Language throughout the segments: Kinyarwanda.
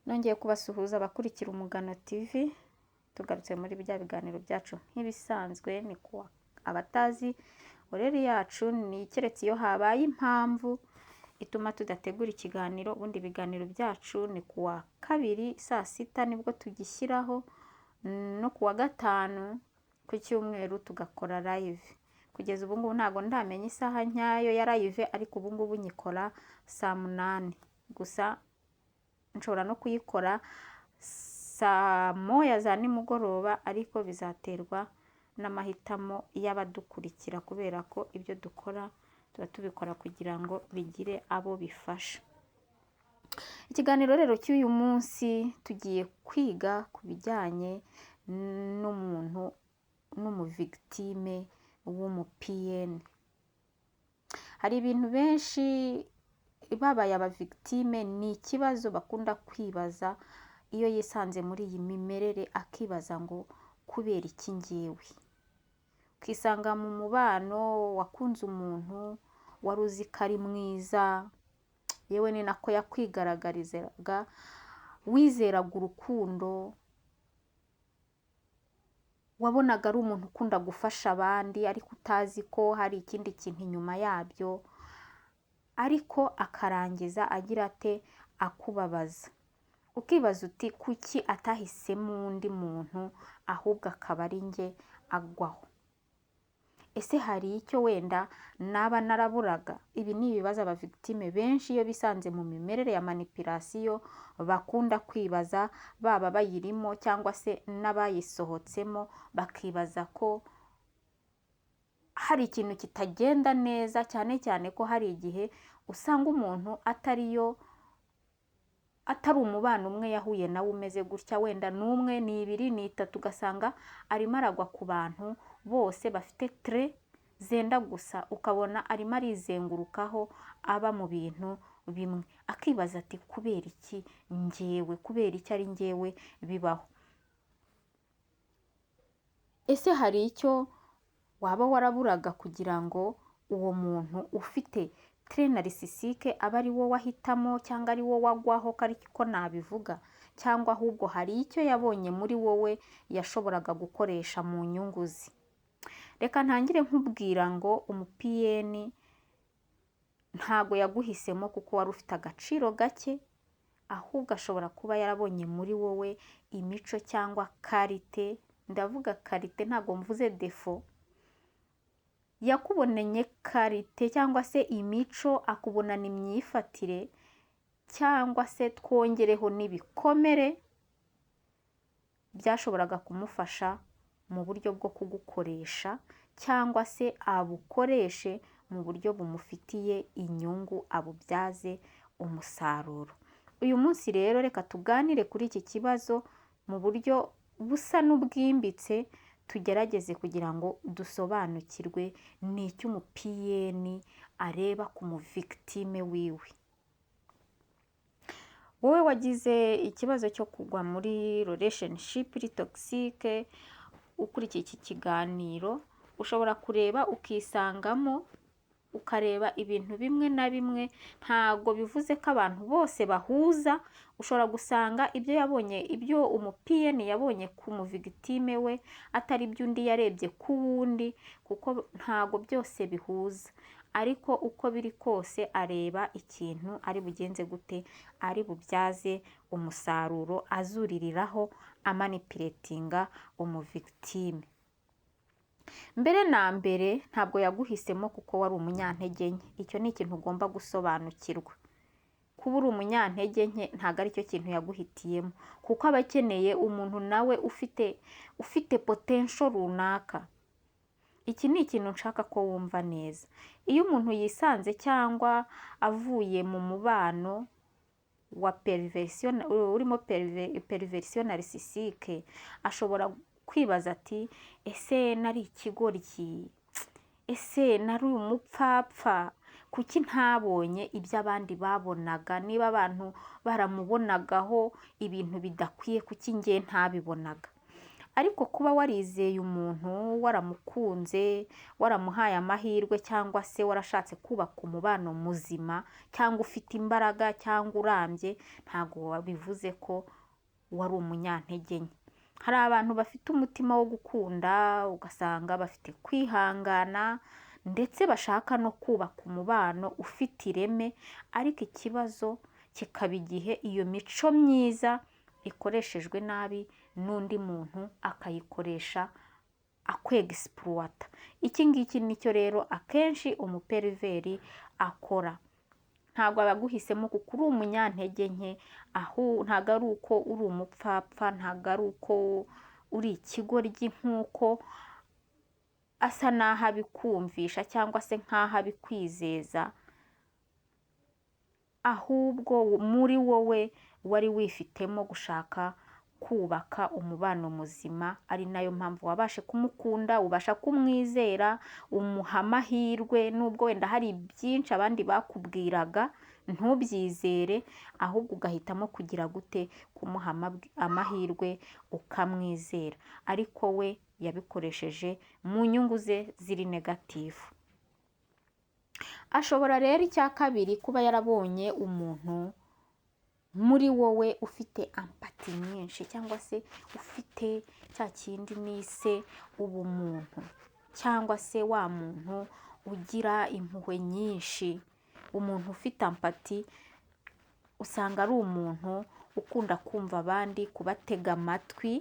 Nongeye kubasuhuza abakurikira Umugano TV, tugarutse muri bya biganiro byacu nk'ibisanzwe. Ni kuwa abatazi horaire yacu ni keretse iyo habaye impamvu ituma tudategura ikiganiro. Ubundi ibiganiro byacu ni kuwa kabiri saa 6 nibwo tugishyiraho, no kuwa gatanu ku cyumweru tugakora live. Kugeza ubu ngubu ntabwo ndamenya isaha nyayo ya live, ariko ubu ngubu nyikora saa 8 gusa, nshobora no kuyikora saa 1 za nimugoroba, ariko bizaterwa n'amahitamo y'abadukurikira, kubera ko ibyo dukora tuba tubikora kugira ngo bigire abo bifasha. Ikiganiro rero cy'uyu munsi tugiye kwiga ku bijyanye n'umuntu n'umuvictime w'umuPN. Hari ibintu benshi babaye abavictime, ni ikibazo bakunda kwibaza iyo yisanze muri iyi mimerere, akibaza ngo kubera iki ngewe? Ukisanga mu mubano, wakunze umuntu wari uzi ko ari mwiza, yewe ni nako yakwigaragarizaga, wizeraga urukundo, wabonaga ari umuntu ukunda gufasha abandi, ariko utazi ko hari ikindi kintu inyuma yabyo, ariko akarangiza agira ate? Akubabaza. Ukibaza uti kuki atahisemo undi muntu ahubwo akaba ari njye agwaho? Ese hari icyo wenda naba naraburaga? Ibi ni ibibazo abavictime benshi iyo bisanze mu mimerere ya manipulation bakunda kwibaza, baba bayirimo cyangwa se n'abayisohotsemo, bakibaza ko hari ikintu kitagenda neza, cyane cyane ko hari igihe usanga umuntu atariyo, atari umubano umwe yahuye nawe umeze gutya, wenda ni umwe, ni ibiri, ni itatu, ugasanga arimo aragwa ku bantu bose bafite traits zenda gusa, ukabona arimo arizengurukaho, aba mu bintu bimwe, akibaza ati kubera iki ngewe? Kubera iki ari ngewe bibaho? Ese hari icyo waba waraburaga kugira ngo uwo muntu ufite traits narcissiques abe ari wowe ahitamo cyangwa ari wowe agwaho, ko ariko nabivuga, cyangwa ahubwo hari icyo yabonye muri wowe yashoboraga gukoresha mu nyungu ze? Reka ntangire nkubwira ngo umuPN ntago yaguhisemo kuko wari ufite agaciro gake, ahubwo ashobora kuba yarabonye muri wowe imico cyangwa qualité. Ndavuga qualité, ntabwo mvuze défaut. Yakubonanye qualité cyangwa se imico, akubonana imyifatire, cyangwa se twongereho n'ibikomere byashoboraga kumufasha mu buryo bwo kugukoresha, cyangwa se abukoreshe mu buryo bumufitiye inyungu, abubyaze umusaruro. Uyu munsi rero reka tuganire kuri iki kibazo mu buryo busa n'ubwimbitse, tugerageze kugira ngo dusobanukirwe ni icyo umuPN areba ku muvictime wiwe. Wowe wagize ikibazo cyo kugwa muri relationship iri toxique, ukurikiye iki kiganiro, ushobora kureba ukisangamo, ukareba ibintu bimwe na bimwe. Ntabwo bivuze ko abantu bose bahuza. Ushobora gusanga ibyo yabonye, ibyo umuPN yabonye ku muvictime we, atari ibyo undi yarebye ku wundi, kuko ntabwo byose bihuza. Ariko uko biri kose areba ikintu ari bugenze gute, ari bubyaze umusaruro, azuririraho amanipulatinga umuvictime. Mbere na mbere, ntabwo yaguhisemo kuko wari umunyantege nke. Icyo ni ikintu ugomba gusobanukirwa. Kuba uri umunyantege nke ntabwo aricyo kintu yaguhitiyemo, kuko aba akeneye umuntu nawe ufite potential runaka. Iki ni ikintu nshaka ko wumva neza. Iyo umuntu yisanze cyangwa avuye mu mubano wa perversion, urimo perversion narcissique, ashobora kwibaza ati ese nari ikigoryi? Ese nari umupfapfa? Kuki ntabonye ibyo abandi babonaga? Niba abantu baramubonagaho ibintu bidakwiye, kuki nge ntabibonaga? Ariko kuba warizeye umuntu, waramukunze, waramuhaye amahirwe, cyangwa se warashatse kubaka umubano muzima, cyangwa ufite imbaraga, cyangwa urambye, ntabwo bivuze ko wari umunyantege nke. Hari abantu bafite umutima wo gukunda, ugasanga bafite kwihangana, ndetse bashaka no kubaka umubano ufite ireme, ariko ikibazo kikaba igihe iyo mico myiza ikoreshejwe nabi n'undi muntu akayikoresha akwegisipurwata. Iki ngiki nicyo rero akenshi umuperiveri akora. Ntabwo abaguhisemo kuko uri umunyantege nke, ntabwo ari uko uri umupfapfa, ntabwo ari uko uri ikigoryi nk'uko asa n'aho abikumvisha cyangwa se nk'aho abikwizeza, ahubwo muri wowe wari wifitemo gushaka kubaka umubano muzima, ari nayo mpamvu wabashe kumukunda, ubasha kumwizera, umuha amahirwe, nubwo wenda hari byinshi abandi bakubwiraga ntubyizere, ahubwo ugahitamo kugira gute, kumuha amahirwe ukamwizera, ariko we yabikoresheje mu nyungu ze ziri negatifu. Ashobora rero icya kabiri kuba yarabonye umuntu muri wowe ufite ampati nyinshi, cyangwa se ufite cya kindi nise ubumuntu, cyangwa se wa muntu ugira impuhwe nyinshi. Umuntu ufite ampati usanga ari umuntu ukunda kumva abandi, kubatega amatwi,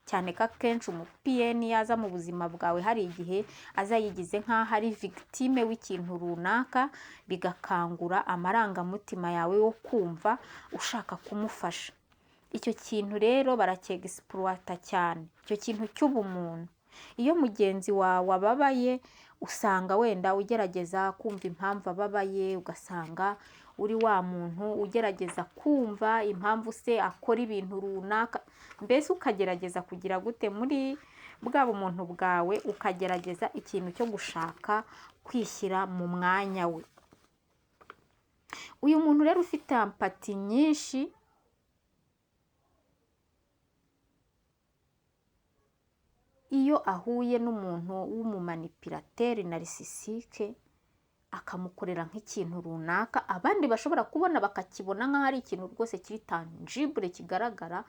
cyane ko akenshi umupiyeni yaza mu buzima bwawe hari igihe aza yigize nk'aho ari victime w'ikintu runaka, bigakangura amarangamutima yawe yo kumva ushaka kumufasha. Icyo kintu rero barakyegisipurwata cyane, icyo kintu cy'ubumuntu. Iyo mugenzi wawe ababaye usanga wenda ugerageza kumva impamvu ababaye, ugasanga uri wa muntu ugerageza kumva impamvu se akora ibintu runaka, mbese ukagerageza kugira gute muri bwa bumuntu bwawe, ukagerageza ikintu cyo gushaka kwishyira mu mwanya we. Uyu muntu rero ufite ampati nyinshi iyo ahuye n'umuntu w'umumanipirateri narisisike akamukorera nk'ikintu runaka abandi bashobora kubona bakakibona nk'aho ari ikintu rwose kiri tangible kigaragara,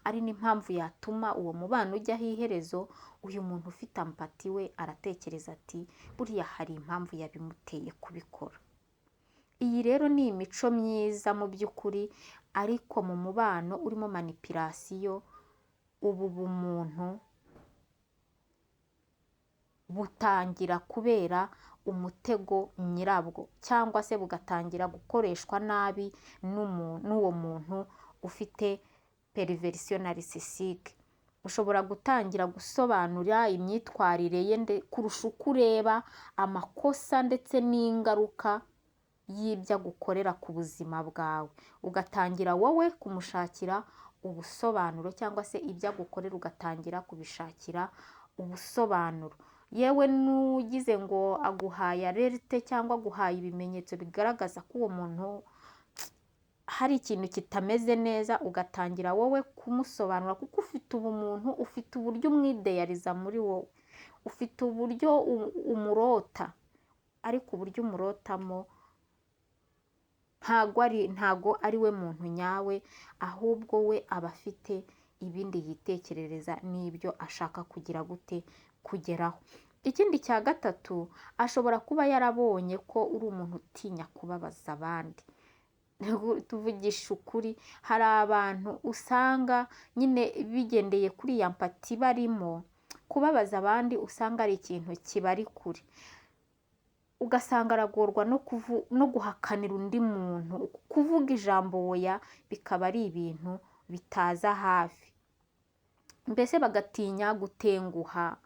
ari n'impamvu yatuma uwo mubano ujyaho iherezo, uyu muntu ufite ampati we aratekereza ati buriya hari impamvu yabimuteye kubikora. Iyi rero ni imico myiza mu by'ukuri, ariko mu mubano urimo manipirasiyo, ubu bumuntu butangira kubera umutego nyirabwo, cyangwa se bugatangira gukoreshwa nabi n'uwo muntu ufite periverisiyo narisisike. Ushobora gutangira gusobanura imyitwarire ye kurusha uko ureba amakosa ndetse n'ingaruka y'ibyo agukorera ku buzima bwawe, ugatangira wowe kumushakira ubusobanuro, cyangwa se ibyo agukorera ugatangira kubishakira ubusobanuro. Yewe n'ugize ngo aguhaye alerte cyangwa aguhaye ibimenyetso bigaragaza ko uwo muntu hari ikintu kitameze neza, ugatangira wowe kumusobanura, kuko ufite ubumuntu, ufite uburyo umwideyariza muri wowe, ufite uburyo umurota, ariko uburyo umurotamo ntago ari we muntu nyawe, ahubwo we aba afite ibindi yitekerereza n'ibyo ashaka kugira gute kugeraho. Ikindi cya gatatu, ashobora kuba yarabonye ko uri umuntu utinya kubabaza abandi. Tuvugisha ukuri, hari abantu usanga nyine bigendeye kuri iya mpati barimo, kubabaza abandi usanga ari ikintu kibari kure, ugasanga aragorwa no guhakanira undi muntu, kuvuga ijambo oya bikaba ari ibintu bitaza hafi, mbese bagatinya gutenguha,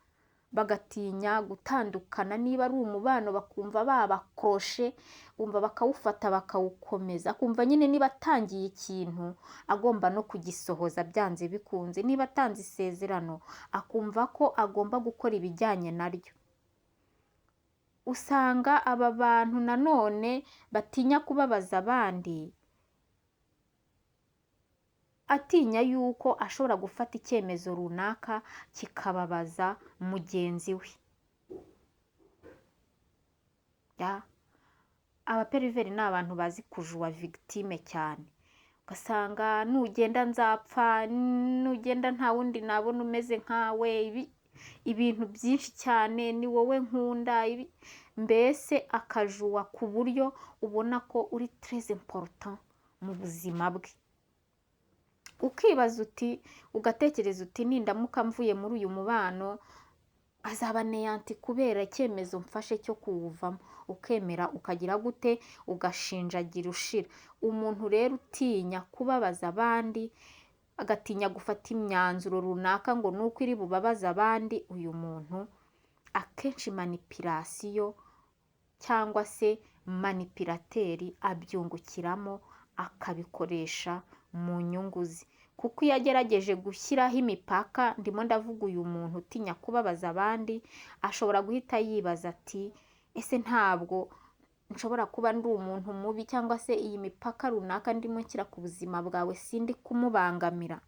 bagatinya gutandukana, niba ari umubano bakumva babakroshe, bumva bakawufata bakawukomeza, akumva nyine niba atangiye ikintu agomba no kugisohoza byanze bikunze, niba atanze isezerano akumva ko agomba gukora ibijyanye naryo. Usanga aba bantu nanone batinya kubabaza abandi, Atinya yuko ashobora gufata icyemezo runaka kikababaza mugenzi we. Abaperiveri ni abantu bazi kujuwa victime cyane, ugasanga nugenda nzapfa, nugenda nta wundi nabona umeze nkawe, ibintu byinshi cyane, ni wowe nkunda, mbese akajuwa ku buryo ubona ko uri très important mu buzima bwe. Ukibaza uti, ugatekereza uti nindamuka mvuye muri uyu mubano azaba anéanti kubera icyemezo mfashe cyo kuwuvamo. Ukemera ukagira gute? Ugashinjagira ushira. Umuntu rero utinya kubabaza abandi, agatinya gufata imyanzuro runaka ngo nuko iri bubabaze abandi, uyu muntu akenshi manipulation cyangwa se manipulateur abyungukiramo, akabikoresha mu nyungu ze. Kuko iyo agerageje gushyiraho imipaka, ndimo ndavuga uyu muntu utinya kubabaza abandi, ashobora guhita yibaza ati ese ntabwo nshobora kuba ndi umuntu mubi, cyangwa se iyi mipaka runaka ndimo nshyira ku buzima bwawe sindi kumubangamira?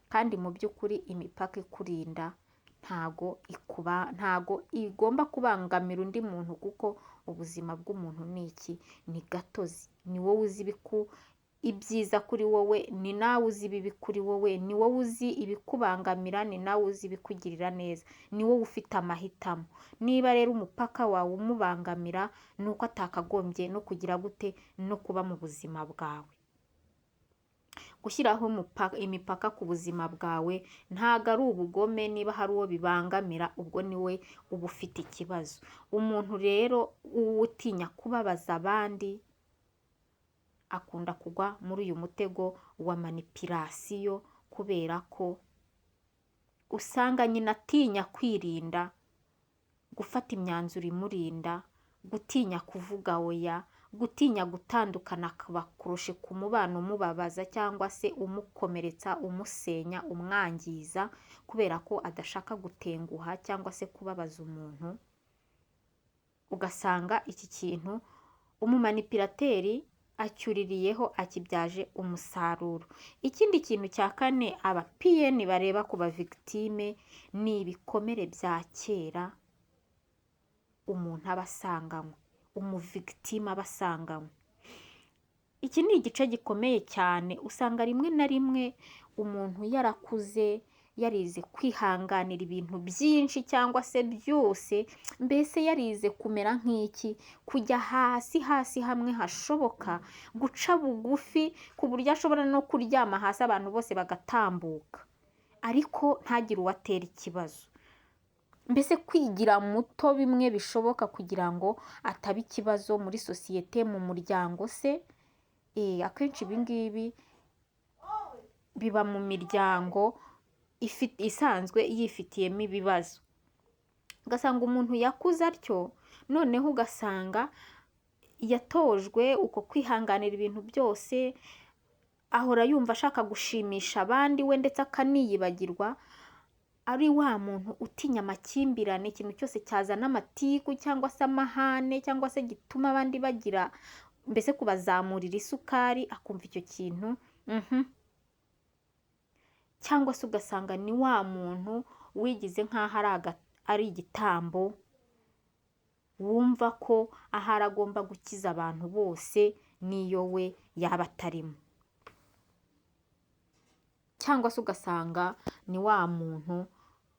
Kandi mu by'ukuri imipaka ikurinda ntago igomba kubangamira undi muntu, kuko ubuzima bw'umuntu ni iki? Ni gatozi. Ni wowe uzi ibyiza kuri wowe, ni nawe uzi ibibi kuri wowe, ni wowe uzi ibikubangamira, ni nawe uzi ibikugirira neza, ni wowe ufite amahitamo. Niba rero umupaka wawe umubangamira, ni uko atakagombye no kugira gute? No kuba mu buzima bwawe. Gushyiraho imipaka ku buzima bwawe ntago ari ubugome. Niba hari uwo bibangamira, ubwo ni we uba ufite ikibazo. Umuntu rero utinya kubabaza abandi akunda kugwa muri uyu mutego wa manipulation, kubera ko usanga nyine atinya kwirinda, gufata imyanzuro imurinda, gutinya kuvuga oya, gutinya gutandukana, akaba accroché ku mubano umubabaza cyangwa se umukomeretsa, umusenya, umwangiza, kubera ko adashaka gutenguha cyangwa se kubabaza umuntu. Ugasanga iki kintu umumanipulateur acyuririyeho, akibyaje umusaruro. Ikindi kintu cya kane aba PN bareba ku bavictime ni ibikomere bya kera umuntu aba asanganywe, umuvictime aba asanganywe. Iki ni igice gikomeye cyane. Usanga rimwe na rimwe umuntu yarakuze yarize kwihanganira ibintu byinshi cyangwa se byose, mbese yarize kumera nk'iki, kujya hasi hasi hamwe hashoboka, guca bugufi ku buryo ashobora no kuryama hasi abantu bose bagatambuka, ariko ntagire uwo atera ikibazo. Mbese kwigira muto bimwe bishoboka kugira ngo ataba ikibazo muri sosiyete, mu muryango se. Akenshi ibi ngibi biba mu miryango isanzwe yifitiyemo ibibazo. Ugasanga umuntu yakuze atyo, noneho ugasanga yatojwe uko kwihanganira ibintu byose, ahora yumva ashaka gushimisha abandi we ndetse akaniyibagirwa, ari wa muntu utinya amakimbirane. Ikintu cyose cyazana amatiku cyangwa se amahane cyangwa se gituma abandi bagira, mbese kubazamurira isukari, akumva icyo kintu. Cyangwa se ugasanga ni wa muntu wigize nk'aho ari igitambo, wumva ko ahari agomba gukiza abantu bose n'iyo we yaba atarimo. Cyangwa se ugasanga ni wa muntu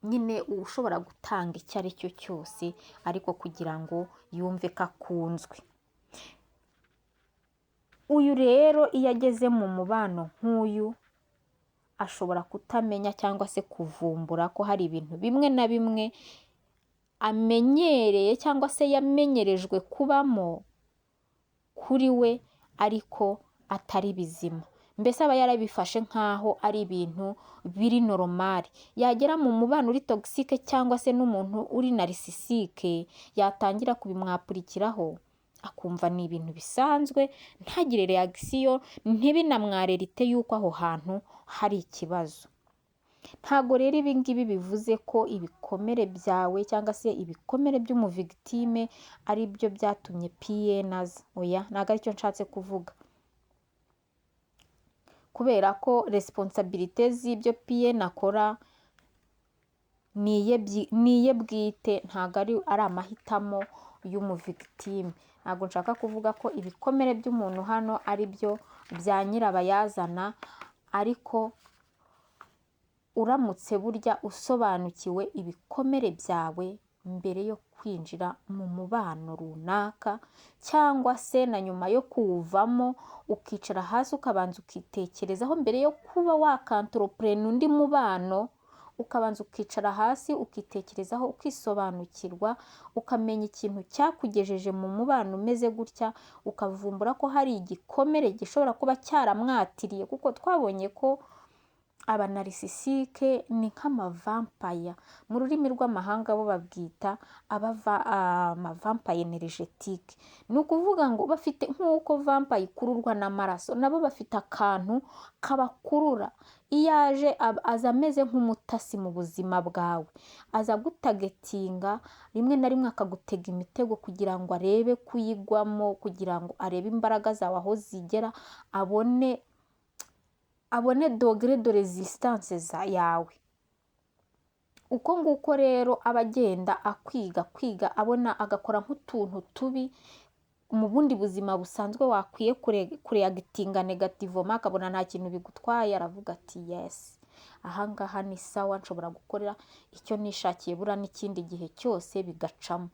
nyine ushobora gutanga icyo ari cyo cyose ariko kugira ngo yumve ko akunzwe. Uyu rero iyo ageze mu mubano nk'uyu, ashobora kutamenya cyangwa se kuvumbura ko hari ibintu bimwe na bimwe amenyereye cyangwa se yamenyerejwe kubamo kuri we ariko atari bizima. Mbese aba yarabifashe nk'aho ari ibintu biri normal. Yagera mu mubano uri toxique cyangwa se n'umuntu uri narcissique, yatangira kubimwapurikiraho akumva ni ibintu bisanzwe, ntagire réaction, ntibinamwarerite yuko aho hantu hari ikibazo. Ntabwo rero ibi ngibi bivuze ko ibikomere byawe cyangwa se ibikomere by'umuvictime ari byo byatumye PN aza. Oya, ntabwo aricyo nshatse kuvuga. Kubera ko Kubera ko responsabilité z'ibyo PN akora ni iye bwite, ntabwo ari amahitamo y'umuvictime. Ntabwo nshaka kuvuga ko ibikomere by'umuntu hano ari byo bya nyirabayazana, ariko uramutse burya usobanukiwe ibikomere byawe mbere yo kwinjira mu mubano runaka, cyangwa se na nyuma yo kuwuvamo, ukicara hasi ukabanza ukitekerezaho mbere yo kuba wakantoroprena undi mubano, ukabanza ukicara hasi ukitekerezaho, ukisobanukirwa, ukamenya ikintu cyakugejeje mu mubano umeze gutya, ukavumbura ko hari igikomere gishobora kuba cyaramwatiriye, kuko twabonye ko abanarcissique ni nk'amavampire. Mu rurimi rw'amahanga bo babwita amavampire énergétique. Ni ukuvuga ngo bafite, nk'uko vampire ikururwa n'amaraso, nabo bafite akantu kabakurura. Iyo aje aza ameze nk'umutasi mu buzima bwawe, aza agutargetinga, rimwe na rimwe akagutega imitego kugira ngo arebe kuyigwamo, kugira ngo arebe imbaraga zawe aho zigera, abone degré de résistance yawe. Uko nguko rero aba agenda akwiga kwiga, abona agakora nk'utuntu tubi mu bundi buzima busanzwe wakwiye kureactinga négativement, akabona nta kintu bigutwaye, aravuga ati: "Yes, ahangaha ni sawa, nshobora gukora icyo nishakiye buriya n'ikindi gihe cyose bigacamo."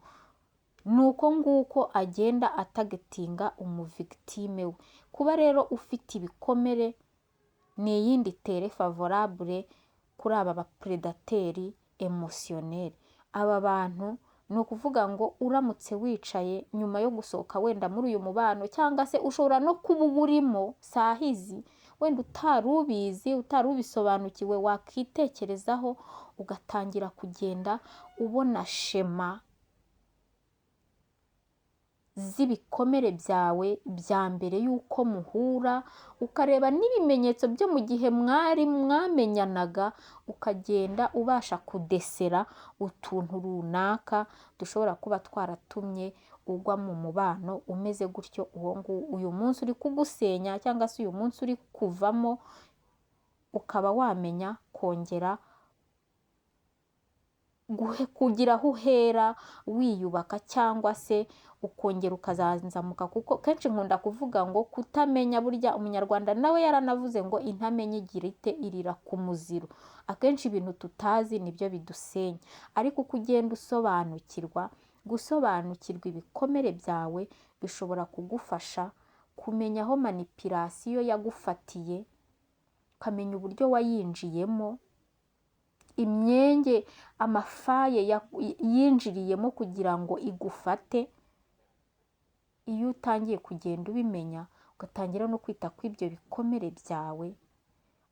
Ni uko nguko agenda atargetinga umuvictime we. Kuba rero ufite ibikomere ni iyindi terrain favorable kuri aba baprédateur émotionnel. Aba bantu, ni ukuvuga ngo uramutse wicaye nyuma yo gusohoka wenda muri uyu mubano, cyangwa se ushobora no kuba uwurimo sahizi wenda utari ubizi, utari ubisobanukiwe, wakitekerezaho ugatangira kugenda ubona schéma z'ibikomere byawe bya mbere y'uko muhura, ukareba n'ibimenyetso byo mu gihe mwari mwamenyanaga, ukagenda ubasha kudéceler utuntu runaka dushobora kuba twaratumye ugwa mu mubano umeze gutyo, uwo nguwo uyu munsi uri kugusenya cyangwa se uyu munsi uri kuvamo, ukaba wamenya kongera kugira aho uhera wiyubaka, cyangwa se ukongera ukazanzamuka. Kuko kenshi nkunda kuvuga ngo kutamenya, burya Umunyarwanda nawe yaranavuze ngo intamenya igira ite? Irira ku muziro. Akenshi ibintu tutazi nibyo bidusenya, ariko uko ugenda usobanukirwa, gusobanukirwa ibikomere byawe bishobora kugufasha kumenya aho manipulation yagufatiye, ukamenya uburyo wayinjiyemo, imyenge, amafailles yinjiriyemo kugira ngo igufate. Iyo utangiye kugenda ubimenya, ugatangira no kwita kuri ibyo bikomere byawe,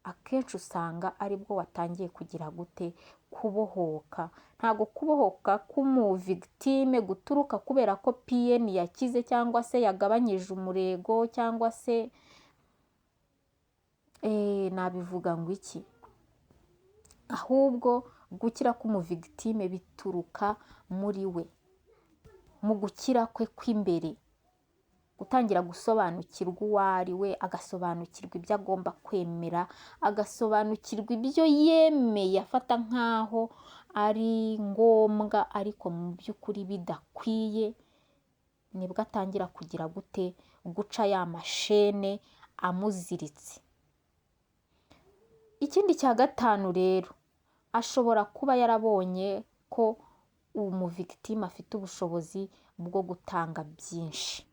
akenshi usanga aribwo watangiye kugira gute? Kubohoka. Ntabwo kubohoka k'umuvictime guturuka kubera ko PN yakize, cyangwa se yagabanyije umurego, cyangwa se nabivuga ngo iki, ahubwo gukira k'umuvictime bituruka muri we, mu gukira kwe kw'imbere, gutangira gusobanukirwa uwo ari we, agasobanukirwa ibyo agomba kwemera, agasobanukirwa ibyo yemeye afata nk'aho ari ngombwa ariko mu by'ukuri bidakwiye. Nibwo atangira kugira gute? Guca ya machaînes amuziritse. Ikindi cya gatanu rero, ashobora kuba yarabonye ko umuvictime afite ubushobozi bwo gutanga byinshi.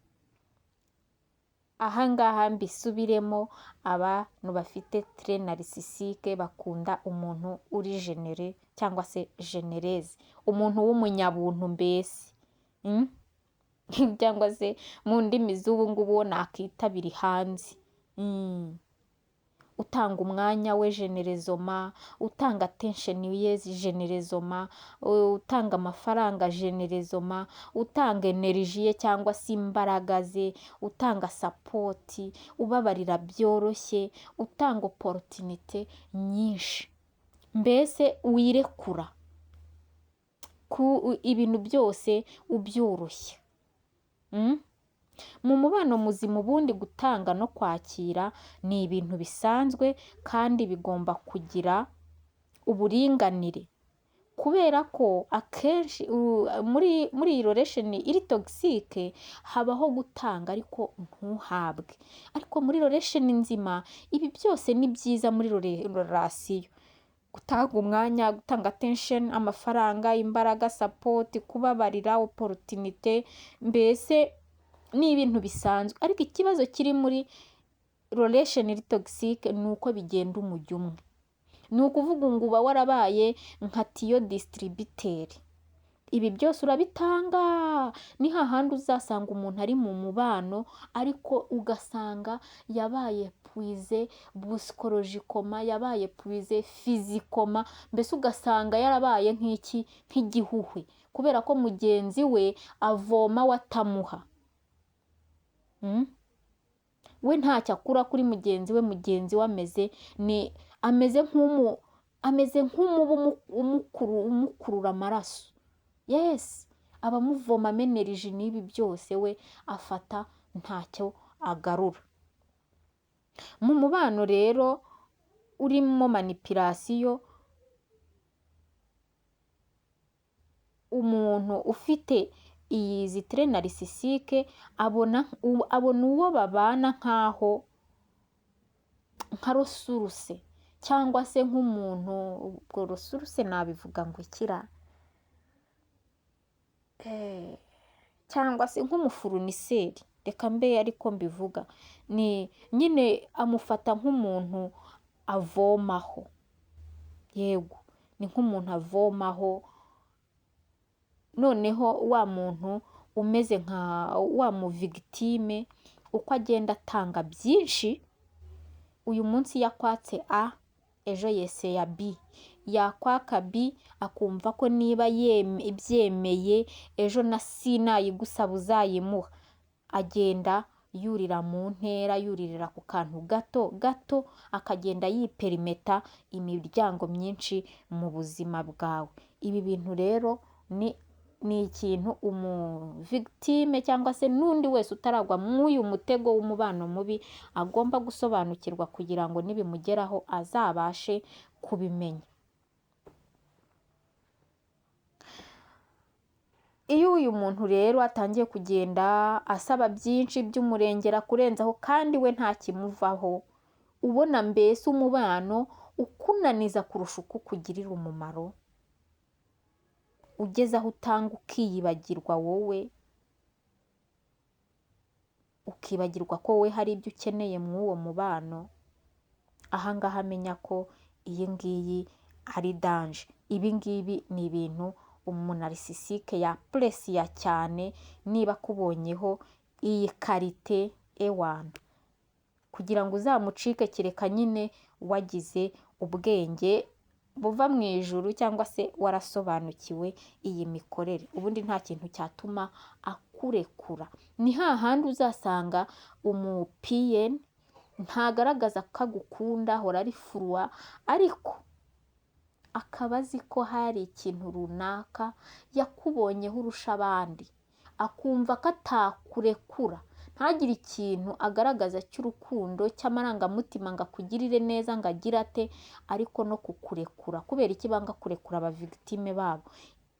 Aha ngaha mbisubiremo, abantu bafite traits narcissique bakunda umuntu uri généreux cyangwa se généreuse, umuntu w'umunyabuntu mbese, cyangwa se mu ndimi z'ubu ngubu nakita biri hanze, utanga umwanya we généreusement, utanga attention ye généreusement, utanga amafaranga généreusement, utanga énergie ye cyangwa se imbaraga ze, utanga support, ubabarira byoroshye, utanga opportunité nyinshi, mbese wirekura ku ibintu byose ubyoroshya. Mu mubano muzima ubundi gutanga no kwakira ni ibintu bisanzwe kandi bigomba kugira uburinganire, kubera ko akenshi muri iyi relation iri toxique habaho gutanga ariko ntuhabwe, ariko muri relation nzima ibi byose ni byiza. Muri relation, gutanga umwanya, gutanga attention, amafaranga, imbaraga, support, kubabarira, opportunité, mbese ni ibintu bisanzwe. Ariko ikibazo kiri muri relation iri toxique ni uko bigenda umujyo umwe, ni ukuvuga ngo uba warabaye nka tiyo distributeur, ibi byose urabitanga. Ni hahandi uzasanga umuntu ari mu mubano ariko ugasanga yabaye épuisé psychologiquement, yabaye épuisé physiquement, mbese ugasanga yarabaye nk'iki, nk'igihuhwe, kubera ko mugenzi we avoma we atamuha. We ntacyo akura kuri mugenzi we, mugenzi we ameze nk'umubu umukurura amaraso. Yes, aba amuvomamo énergie n'ibi byose, we afata ntacyo agarura. Mu mubano rero urimo manipulation, umuntu ufite izi traits narcissiques abona uwo babana nk'aho nka ressource cyangwa se nk'umuntu, ubwo ressource nabivuga ngo ikira, cyangwa se nk'umu fournisseur, reka mbe ariko mbivuga, ni nyine amufata nk'umuntu avomaho. Yego, ni nk'umuntu avomaho. Noneho wa muntu umeze nka wa mu victime, uko agenda atanga byinshi, uyu munsi yakwatse A, ejo yeseya B, yakwaka B akumva ko niba ibyemeye ejo na C nayigusaba uzayimuha. Agenda yurira mu ntera, yuririra ku kantu gato gato, akagenda yiperimeta imiryango myinshi mu buzima bwawe. Ibi bintu rero ni ikintu umu victime cyangwa se n'undi wese utaragwa mw'uyu mutego w'umubano mubi agomba gusobanukirwa kugira ngo nibimugeraho azabashe kubimenya. Iyo uyu muntu rero atangiye kugenda asaba byinshi by'umurengera kurenzaho kandi we nta kimuvaho, ubona mbese umubano ukunaniza kurusha uko ukugirira umumaro, ugeze aho utanga ukiyibagirwa wowe, ukibagirwa ko wowe hari ibyo ukeneye mw'uwo mubano, aha ngaha menya ko iyi ngiyi ari danger. Ibi ngibi ni ibintu umu narcissique yapuresiya cyane niba akubonyeho iyi qualité ewana, kugira ngo uzamucike kereka nyine wagize ubwenge buva mu ijuru cyangwa se warasobanukiwe iyi mikorere. Ubundi nta kintu cyatuma akurekura. Ni hahandi uzasanga umu PN ntagaragaza ko agukunda, ahora ari froid, ariko akaba azi ko hari ikintu runaka yakubonyeho urusha abandi, akumva ko atakurekura, ntagire ikintu agaragaza cy'urukundo, cy'amarangamutima ngo akugirire neza ngo agire ate, ariko no kukurekura. Kubera iki banga kurekura aba victime babo?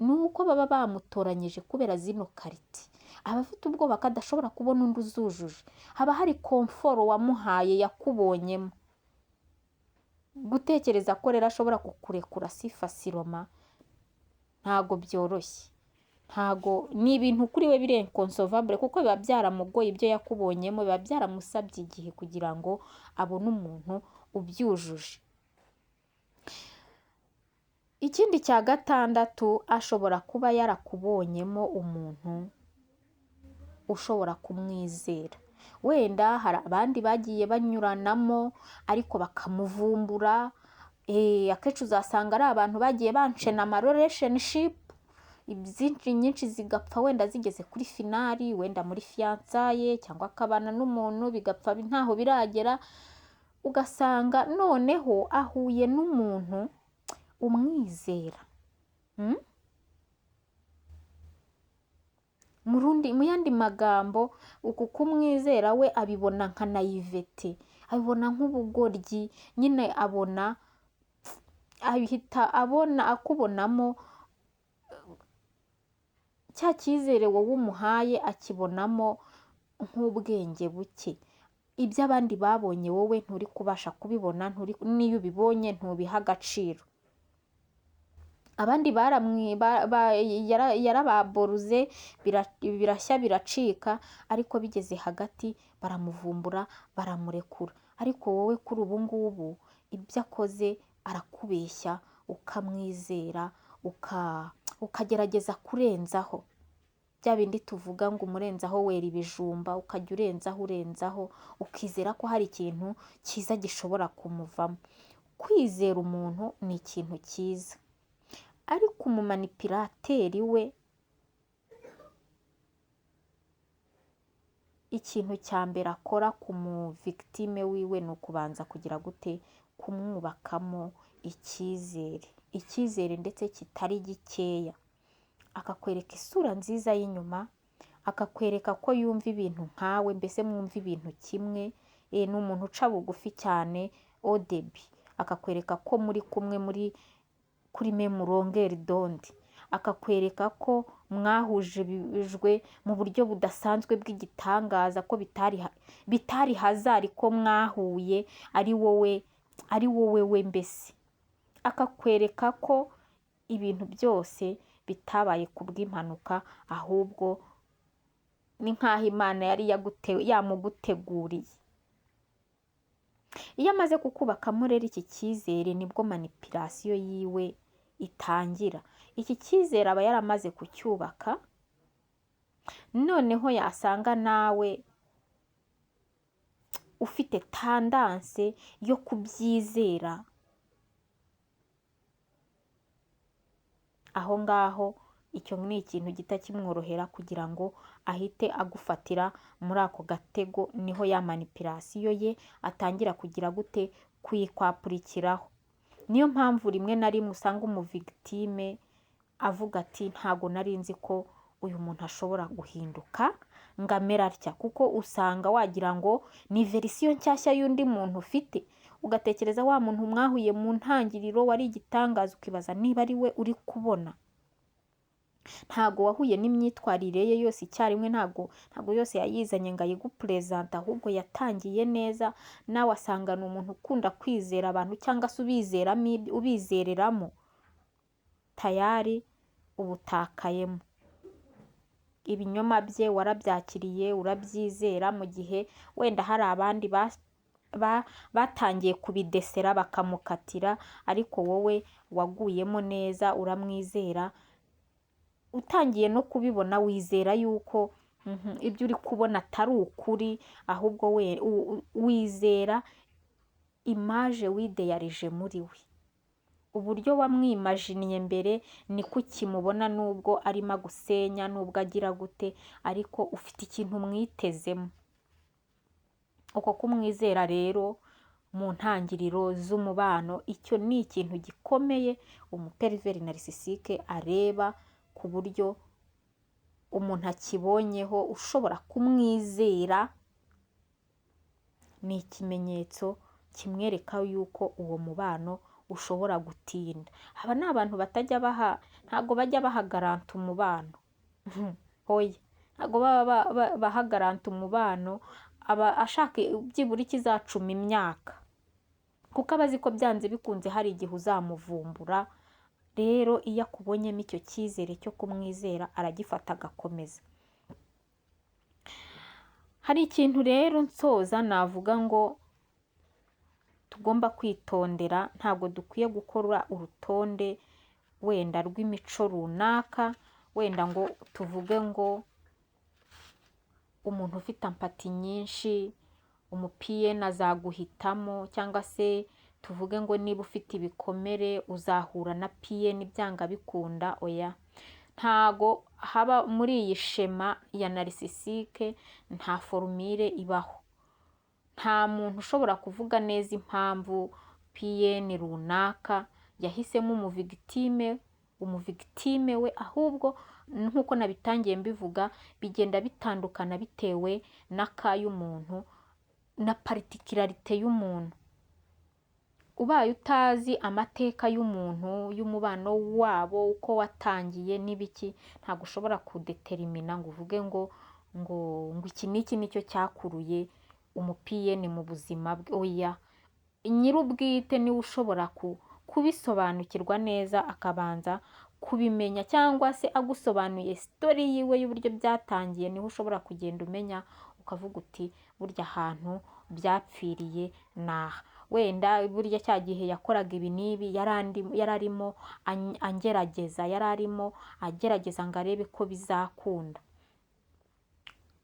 Ni uko baba bamutoranyije kubera zino qualité. Aba afite ubwoba ko adashobora kubona undi uzujuje. Haba hari confort wamuhaye yakubonyemo. Gutekereza ko rero ashobora kukurekura si facilement, ntago byoroshye. Ntago ni ibintu kuri we biri inconcevable kuko biba byaramugoye, ibyo yakubonyemo biba byaramusabye igihe kugira ngo abone umuntu ubyujuje. Ikindi cya gatandatu, ashobora kuba yarakubonyemo umuntu ushobora kumwizera. Wenda hari abandi bagiye banyuranamo ariko bakamuvumbura, akenshi uzasanga ari abantu bagiye banshena ama relationship, izindi nyinshi zigapfa wenda zigeze kuri finale, wenda muri fiançailles cyangwa akabana n'umuntu bigapfa ntaho biragera, ugasanga noneho ahuye n'umuntu umwizera. Mu yandi magambo, uku kumwizera we abibona nka naïveté, abibona nk'ubugoryi nyine, abona ahita abona akubonamo cya cyizere wowe umuhaye, akibonamo nk'ubwenge buke. Ibyo abandi babonye wowe nturi kubasha kubibona, n'iyo ubibonye ntubiha agaciro. Abandi yarababoruze, birashya biracika, ariko bigeze hagati baramuvumbura, baramurekura. Ariko wowe kuri ubu ngubu ibyo akoze arakubeshya, ukamwizera, ukagerageza kurenzaho bya bindi tuvuga ngo umurenzaho wera ibijumba, ukajya urenzaho urenzaho, ukizera ko hari ikintu cyiza gishobora kumuvamo. Kwizera umuntu ni ikintu cyiza, ariko umumanipulateur we ikintu cya mbere akora ku muvictime wiwe ni ukubanza kugira gute? Kumwubakamo icyizere, icyizere ndetse kitari gikeya, akakwereka isura nziza y'inyuma, akakwereka ko yumva ibintu nkawe, mbese mwumva ibintu kimwe, ni umuntu uca bugufi cyane au début, akakwereka ko muri kumwe muri kuri même longueur d'onde, akakwereka ko mwahujwe mu buryo budasanzwe bw'igitangaza, ko bitari hasard ko mwahuye ari wowe we mbese, akakwereka ko ibintu byose bitabaye kubw'impanuka, ahubwo ni nk'aho Imana yari yamuguteguriye. Iyo amaze kukubakamo rero iki cyizere, nibwo manipulation yiwe itangira. Iki cyizere aba yaramaze kucyubaka, noneho yasanga nawe ufite tendance yo kubyizera, aho ngaho icyo ni ikintu gihita kimworohera kugira ngo ahite agufatira muri ako gatego, niho ya manipulation ye atangira kugira gute? Kuyikwapurikiraho. Niyo mpamvu rimwe na rimwe usanga umuvictime avuga ati ntago nari nzi ko uyu muntu ashobora guhinduka ngo amere atya, kuko usanga wagira ngo ni version nshyashya y'undi muntu ufite, ugatekereza wa muntu mwahuye mu ntangiriro wari igitangaza, ukibaza niba ari we uri kubona. Ntago wahuye n'imyitwarire ye yose icyarimwe, ntago yose yayizanye ngo ayigupresente, ahubwo yatangiye neza, nawe asanga ni umuntu ukunda kwizera abantu cyangwa se ubizereramo, tayari ubutakayemo. Ibinyoma bye warabyakiriye, urabyizera, mu gihe wenda hari abandi batangiye kubidesera bakamukatira, ariko wowe waguyemo neza uramwizera, utangiye no kubibona wizera yuko ibyo uri kubona atari ukuri, ahubwo we wizera image wideyarije muri we. Uburyo wamwimajiniye mbere niko ukimubona, nubwo arimo agusenya, nubwo agira gute, ariko ufite ikintu umwitezemo. Uko kumwizera rero mu ntangiriro z'umubano, icyo ni ikintu gikomeye umupervers narcissique areba, ku buryo umuntu akibonyeho ushobora kumwizera, ni ikimenyetso kimwereka yuko uwo mubano ushobora gutinda. Aba ni abantu batajya baha, ntabwo bajya baha garantie umubano, oya, ntabwo baba baha garantie umubano, aba ashaka byibura ikizacuma imyaka, kuko aba azi ko byanze bikunze hari igihe uzamuvumbura. Rero iyo akubonyemo icyo cyizere cyo kumwizera, aragifata agakomeza. Hari ikintu rero nsoza navuga ngo tugomba kwitondera, ntabwo dukwiye gukora urutonde wenda rw'imico runaka, wenda ngo tuvuge ngo umuntu ufite empathie nyinshi umuPN azaguhitamo, cyangwa se tuvuge ngo niba ufite ibikomere uzahura na PN byanga bikunda. Oya, ntago haba muri iyi schéma ya narcissique, nta formule ibaho. Nta muntu ushobora kuvuga neza impamvu PN runaka yahisemo umuvictime. Umuvictime we, ahubwo nk'uko nabitangiye mbivuga, bigenda bitandukana bitewe n'akay'umuntu na particularité y'umuntu. Ubaye utazi amateka y'umuntu, y'umubano wabo uko watangiye n'ibiki, ntabwo ushobora kudetermina ngo uvuge ngo iki n'iki nicyo cyakuruye umuPN mu buzima bwe. Oya, nyir'ubwite niwe ushobora kubisobanukirwa neza, akabanza kubimenya, cyangwa se agusobanuye story yiwe y'uburyo byatangiye, niho ushobora kugenda umenya ukavuga uti: "Burya ahantu byapfiriye ni aha. Wenda burya cya gihe yakoraga ibi n'ibi yari arimo angerageza, yari arimo agerageza ngo arebe ko bizakunda."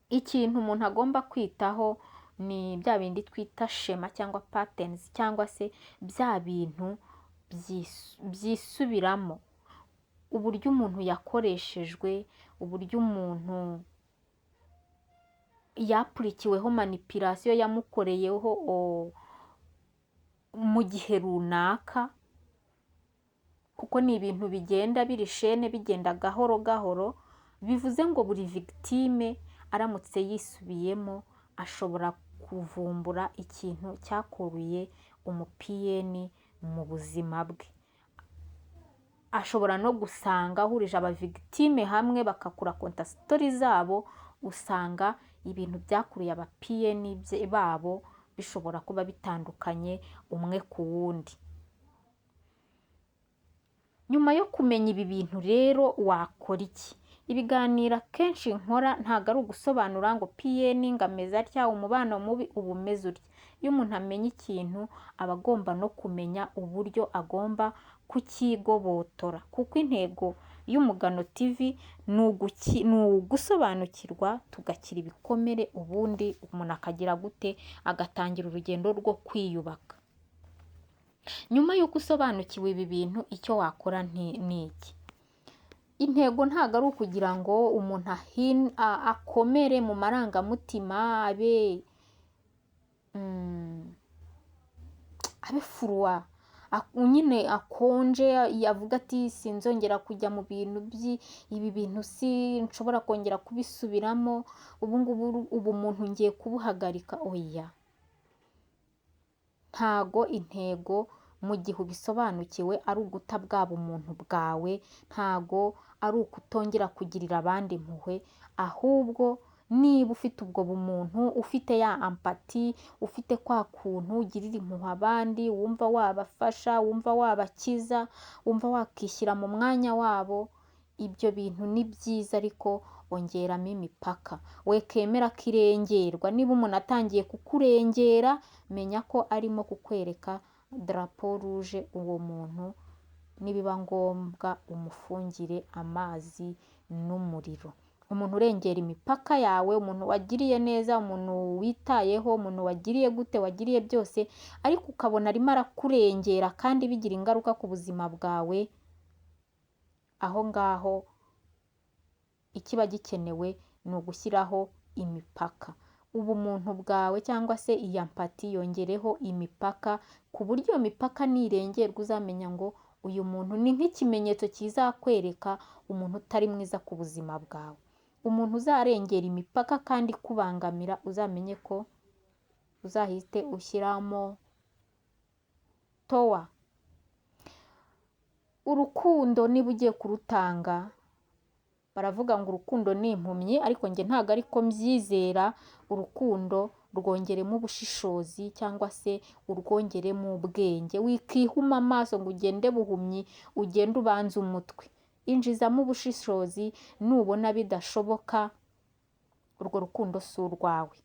Ikintu umuntu agomba kwitaho ni bya bindi twita schéma cyangwa patterns, cyangwa se bya bintu byisubiramo, uburyo umuntu yakoreshejwe, uburyo umuntu yapurikiweho manipulation, yamukoreyeho mu gihe runaka, kuko ni ibintu bigenda biri chaîne, bigenda gahoro gahoro. Bivuze ngo buri victime aramutse yisubiyemo ashobora kuvumbura ikintu cyakuruye umuPN mu buzima bwe. Ashobora no gusanga ahurije abavictime hamwe bakakuraconta story zabo, usanga ibintu byakuruye abaPN babo bishobora kuba bitandukanye umwe ku wundi. Nyuma yo kumenya ibi bintu rero, wakora iki? Ibiganiro akenshi nkora ntabwo ari ugusobanura ngo PN ngo ameze atya, umubano mubi uba umeze utya. Iyo umuntu amenya ikintu, aba agomba no kumenya uburyo agomba kucyigobotora, kuko intego y'Umugano TV ni ugusobanukirwa tugakira ibikomere, ubundi umuntu akagira gute? Agatangira urugendo rwo kwiyubaka. Nyuma y'uko usobanukiwe ibi bintu, icyo wakora ni iki? Intego ntabwo ari ukugira ngo umuntu akomere mu marangamutima, abe froid nyine, akonje, yavuga ati: "Sinzongera kujya mu bintu ibi bintu, si nshobora kongera kubisubiramo, ubu ngubu ubumuntu ngiye kubuhagarika." Oya, ntago intego mu gihe ubisobanukiwe ari uguta bwa bumuntu bwawe, ntago ari ukutongera kugirira abandi impuhwe. Ahubwo niba ufite ubwo bumuntu, ufite ya empathie, ufite kwa kuntu ugirira impuhwe abandi, wumva wabafasha, wumva wabakiza, wumva wakishyira mu mwanya wabo, ibyo bintu ni byiza, ariko ongeramo imipaka. Wekemera ko irengerwa. Niba umuntu atangiye kukurengera, menya ko arimo kukwereka drapeau rouge. Uwo muntu nibiba ngombwa umufungire amazi n'umuriro. Umuntu urengera imipaka yawe, umuntu wagiriye neza, umuntu witayeho, umuntu wagiriye gute, wagiriye byose, ariko ukabona arimo arakurengera kandi bigira ingaruka ku buzima bwawe, aho ngaho ikiba gikenewe ni ugushyiraho imipaka. Ubumuntu bwawe cyangwa se iyi empathie yongereho imipaka, ku buryo iyo mipaka nirengerwa uzamenya ngo uyu muntu ni nk'ikimenyetso kizakwereka umuntu utari mwiza ku buzima bwawe. Umuntu uzarengera imipaka kandi ikubangamira, uzamenye ko uzahite ushyiramo towa. Urukundo niba ugiye kurutanga, baravuga ngo urukundo ni impumyi, ariko njye ntabwo ariko mbyizera. Urukundo rwongeremo ubushishozi cyangwa se urwongeremo ubwenge. Wikihuma amaso ngo ugende buhumyi, ugende ubanze umutwe. Injizamo ubushishozi. Nubona bidashoboka, urwo rukundo si urwawe.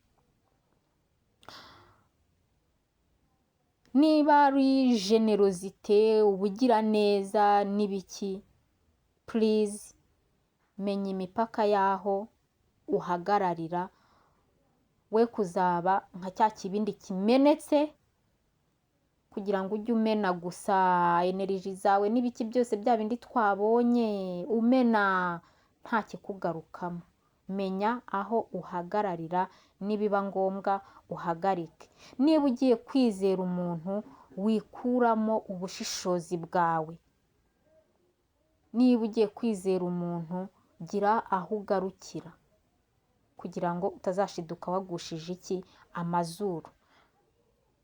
Niba ari générosité, ubugiraneza n'ibiki, please menya imipaka y'aho uhagararira, we kuzaba nka cya kibindi kimenetse kugira ngo ujye umena gusa énergie zawe n'ibiki byose, bya bindi twabonye, umena nta kikugarukamo. Menya aho uhagararira, nibiba ngombwa uhagarike. Niba ugiye kwizera umuntu, wikuramo ubushishozi bwawe. Niba ugiye kwizera umuntu, gira aho ugarukira kugira ngo utazashiduka wagushije iki? Amazuru.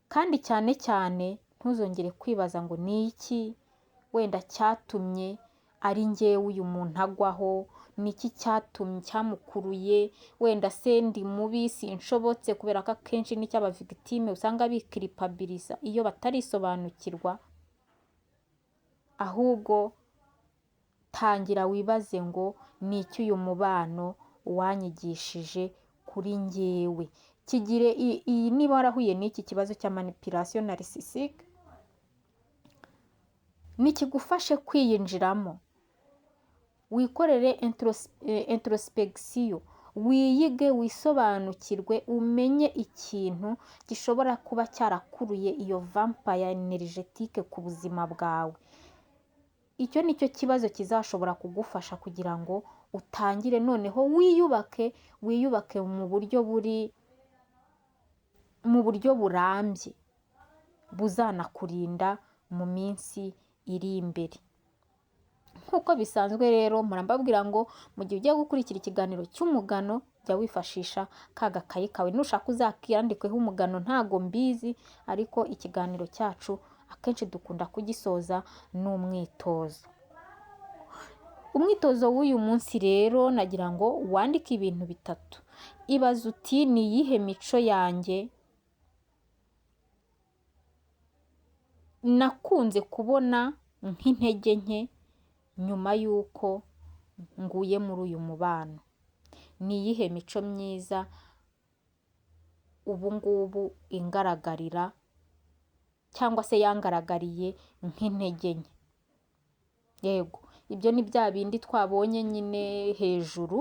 Kandi cyane cyane ntuzongere kwibaza ngo ni iki wenda cyatumye ari njyewe uyu muntu agwaho, ni iki cyatumye cyamukuruye, wenda se ndi mubi, sinshobotse, kubera ko akenshi nicyo aba victime usanga bikiripabiriza iyo batarisobanukirwa. Ahubwo tangira wibaze ngo ni iki uyu mubano wanyigishije kuri njyewe. Kigire iyi, niba warahuye n'iki kibazo cya manipulation narcissique, nikigufashe kwiyinjiramo, wikorere introspection, wiyige, wisobanukirwe, umenye ikintu gishobora kuba cyarakuruye iyo vampire énergétique ku buzima bwawe. Icyo ni cyo kibazo kizashobora kugufasha kugira ngo utangire noneho wiyubake, wiyubake mu buryo burambye buzanakurinda mu minsi iri imbere. Nk'uko bisanzwe rero, murambabwira ngo mu gihe ugiye gukurikira ikiganiro cy'umugano, jya wifashisha ka gakayi kawe. Nushaka uzakiyandikeho umugano, ntago mbizi, ariko ikiganiro cyacu akenshi dukunda kugisoza n'umwitozo. Umwitozo w'uyu munsi rero, nagira ngo wandike ibintu bitatu. Ibaze uti: ni iyihe mico yanjye nakunze kubona nk'intege nke nyuma y'uko nguye muri uyu mubano? Ni iyihe mico myiza ubu ngubu ingaragarira cyangwa se yangaragariye nk'intege nke? Yego, ibyo ni bya bindi twabonye nyine hejuru,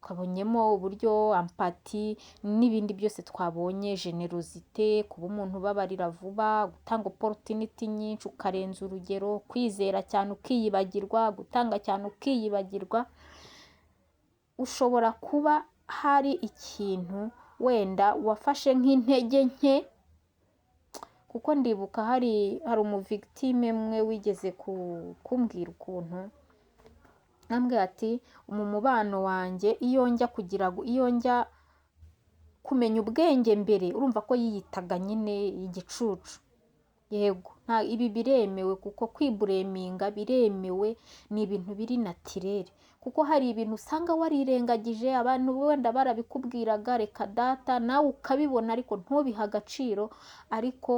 twabonyemo uburyo empathie n'ibindi byose twabonye, générosité, kuba umuntu ubabarira vuba, gutanga opportunity nyinshi ukarenza urugero, kwizera cyane ukiyibagirwa, gutanga cyane ukiyibagirwa. Ushobora kuba hari ikintu wenda wafashe nk'intege nke, kuko ndibuka hari umu victime umwe wigeze kumbwira ukuntu ambwira ati: mu mubano wanjye, iyo njya kumenya ubwenge mbere. Urumva ko yiyitaga nyine igicucu. Yego, ibi biremewe, kuko kwibureminga biremewe, ni ibintu biri naturel, kuko hari ibintu usanga warirengagije, abantu wenda barabikubwiraga, reka data, nawe ukabibona ariko ntubihe agaciro. Ariko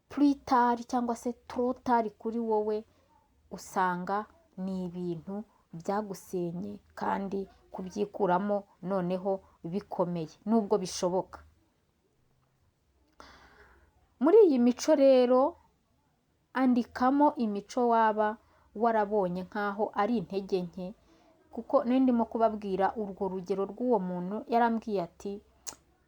plus tard cyangwa se trop tard kuri wowe, usanga ni ibintu byagusenye, kandi kubyikuramo noneho bikomeye, nubwo bishoboka. Muri iyi mico rero, andikamo imico waba warabonye nk'aho ari intege nke, kuko nari ndimo kubabwira urwo rugero rw'uwo muntu. Yarambwiye ati: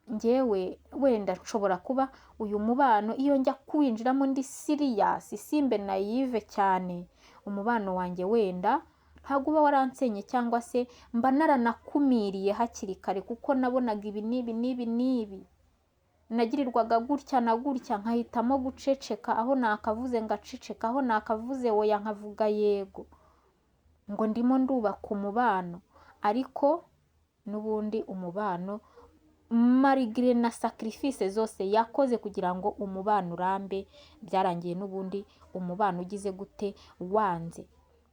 njyewe wenda nshobora kuba uyu mubano, iyo njya kuwinjiramo ndi serious, simbe naïve cyane, umubano wanjye wenda ntabwo uba waransenye, cyangwa se mba naranakumiriye hakiri kare, kuko nabonaga ibi n'ibi n'ibi n'ibi, nagirirwaga gutya na gutya, nkahitamo guceceka, aho nakavuze ngaceceka, aho nakavuze oya nkavuga yego, ngo ndimo ndubaka umubano. Ariko n'ubundi umubano, malgré na sacrifice zose yakoze kugira ngo umubano urambe, byarangiye n'ubundi umubano ugize gute? Wanze.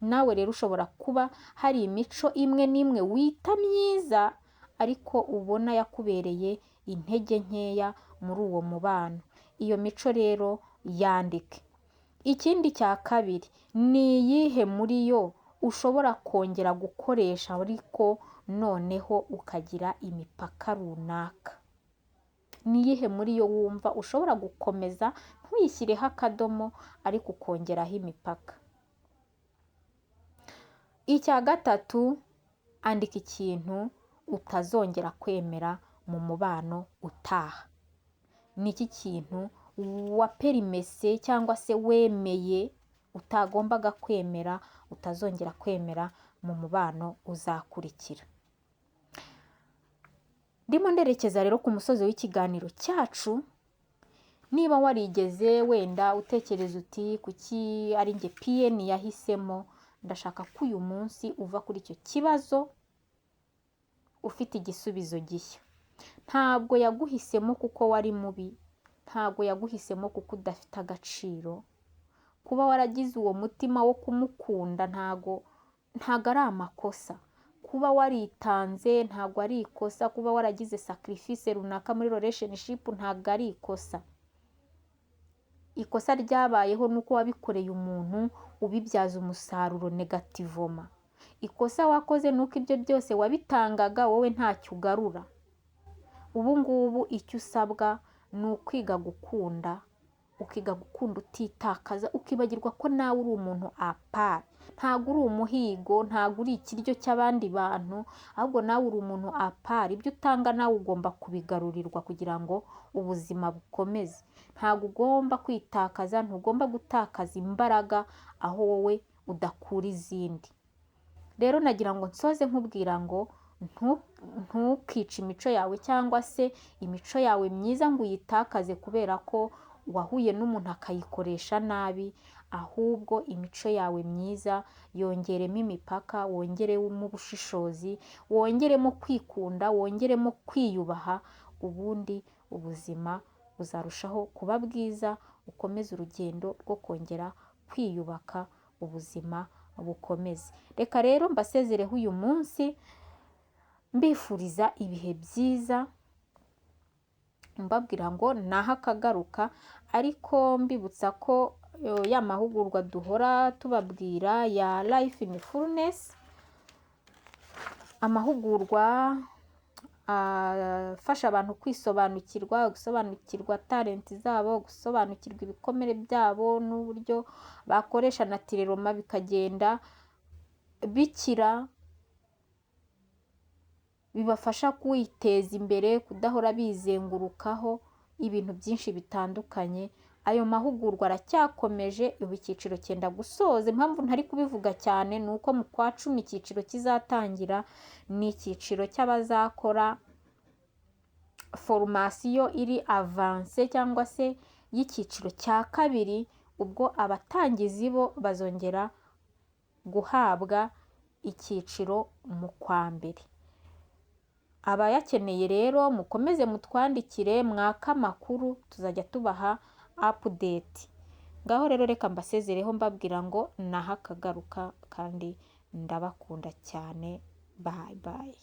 Nawe rero ushobora kuba hari imico imwe n'imwe wita myiza, ariko ubona yakubereye intege nkeya muri uwo mubano. Iyo mico rero yandike. Ikindi cya kabiri, ni iyihe muri yo ushobora kongera gukoresha, ariko noneho ukagira imipaka runaka? Ni iyihe muri yo wumva ushobora gukomeza, ntuyishyireho akadomo, ariko ukongeraho imipaka? Icya gatatu, andika ikintu utazongera kwemera mu mubano utaha. Ni iki kintu waperimese cyangwa se wemeye utagombaga kwemera, utazongera kwemera mu mubano uzakurikira? Ndimo nderekeza rero ku musozi w'ikiganiro cyacu. Niba warigeze wenda utekereza uti kuki ari njye PN yahisemo, ndashaka ko uyu munsi uva kuri icyo kibazo ufite igisubizo gishya. Ntabwo yaguhisemo kuko wari mubi, ntabwo yaguhisemo kuko udafite agaciro. Kuba waragize uwo mutima wo kumukunda ntago ari amakosa. Kuba waritanze ntabwo ari ikosa, kuba waragize sacrifice runaka muri relationship ntabwo ari ikosa. Ikosa ryabayeho ni uko wabikoreye umuntu ubibyaza umusaruro negativement. Ikosa wakoze ni uko ibyo byose wabitangaga wowe ntacyo ugarura. Ubu ngubu icyo usabwa ni ukwiga gukunda, ukiga gukunda utitakaza, ukibagirwa ko nawe uri umuntu à part. Ntabwo uri umuhigo, ntabwo uri ikiryo cy'abandi bantu, ahubwo nawe uri umuntu à part. Ibyo utanga nawe ugomba kubigarurirwa kugira ngo ubuzima bukomeze. Ntabwo ugomba kwitakaza, ntugomba gutakaza imbaraga aho wowe udakura izindi. Rero nagira ngo nsoze nkubwira ngo ntukice imico yawe cyangwa se imico yawe myiza ngo uyitakaze kubera ko wahuye n'umuntu akayikoresha nabi, ahubwo imico yawe myiza yongeremo imipaka, wongeremo ubushishozi, wongeremo kwikunda, wongeremo kwiyubaha, ubundi ubuzima buzarushaho kuba bwiza, ukomeze urugendo rwo kongera kwiyubaka, ubuzima bukomeze. Reka rero mbasezereho uyu munsi, mbifuriza ibihe byiza, mbabwira ngo naho akagaruka, ariko mbibutsa ko ya mahugurwa duhora tubabwira ya Life in Fullness, amahugurwa afasha abantu kwisobanukirwa, gusobanukirwa talent zabo, gusobanukirwa ibikomere byabo n'uburyo bakoresha naturellement bikagenda bikira, bibafasha kwiteza imbere, kudahora bizengurukaho ibintu byinshi bitandukanye. Ayo mahugurwa aracyakomeje, ubu icyiciro cyenda gusoza. Impamvu ntari kubivuga cyane ni uko mu kwa 10 icyiciro kizatangira, ni icyiciro cy'abazakora formation iri avancée cyangwa se y'icyiciro cya kabiri, ubwo abatangizi bo bazongera guhabwa icyiciro mu kwa mbere. Abayakeneye rero mukomeze mutwandikire, mwake amakuru, tuzajya tubaha update. Ngaho rero reka mbasezereho mbabwira ngo naho akagaruka, kandi ndabakunda cyane. Bye bye.